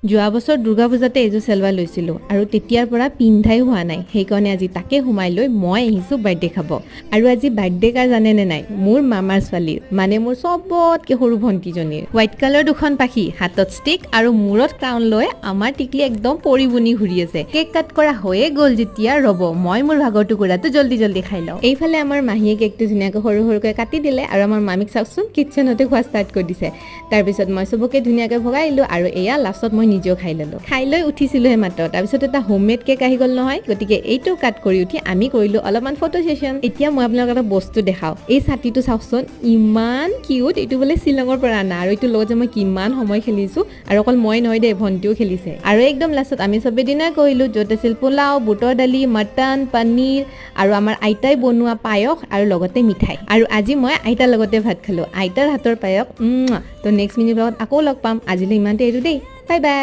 যোৱা বছৰ দুৰ্গা পূজাতে এইযোৰ চেলৱাৰ লৈছিলোঁ আৰু তেতিয়াৰ পৰা পিন্ধাই হোৱা নাই। সেইকাৰণে আজি তাকে সোমাই লৈ মই আহিছোঁ বাৰ্থডে খাব। আৰু আজি বাৰ্থডে কাৰ জানেনে নাই? মোৰ মামাৰ ছোৱালীৰ, মানে মোৰ চবতকৈ সৰু ভণ্টিজনীৰ। হোৱাইট কালাৰ দুখন পাখি, হাতত ষ্টিক আৰু মূৰত ক্ৰাউন লৈ আমাৰ টিকলি একদম পৰি বুনি ঘূৰি আছে। কেক কাট কৰা হৈয়ে গ'ল যেতিয়া, ৰ'ব, মই মোৰ ভাগৰ টুকুৰাটো জল্দি জল্দি খাই লওঁ। এইফালে আমাৰ মাহীয়ে কেকটো ধুনীয়াকৈ সৰু সৰুকৈ কাটি দিলে আৰু আমাৰ মামীক চাওকচোন, কিটচেনতে খোৱা ষ্টাৰ্ট কৰি দিছে। তাৰপিছত মই চবকে ধুনীয়াকৈ ভগাই দিলোঁ আৰু এয়া লাষ্টত মই নিজেও খাই ল'লোঁ। খাই লৈ উঠিছিলোঁহে মাত্ৰ, তাৰপিছত এটা হোমমেড কেক আহি গ'ল নহয়। গতিকে এইটো কাট কৰি উঠি আমি কৰিলোঁ অলপমান ফটো ছেশ্যন। এতিয়া মই আপোনালোকক এটা বস্তু দেখাওঁ। এই ছাতিটো চাওকচোন, ইমান কিউট। এইটো বোলে শ্বিলঙৰ পৰা অনা আৰু এইটোৰ লগত যে মই কিমান সময় খেলিছোঁ। আৰু অকল মই নহয় দেই, ভণ্টিও খেলিছে। আৰু একদম লাষ্টত আমি চবে ডিনাৰ কৰিলোঁ, য'ত আছিল পোলাও, বুটৰ দালি, মটন, পনীৰ আৰু আমাৰ আইতাই বনোৱা পায়স আৰু লগতে মিঠাই। আৰু আজি মই আইতাৰ লগতে ভাত খালোঁ, আইতাৰ হাতৰ পায়স। তো নেক্সট মিনি ব্লগত আকৌ লগ পাম। আজিলৈ ইমানতে এৰো দেই, বাই বাই।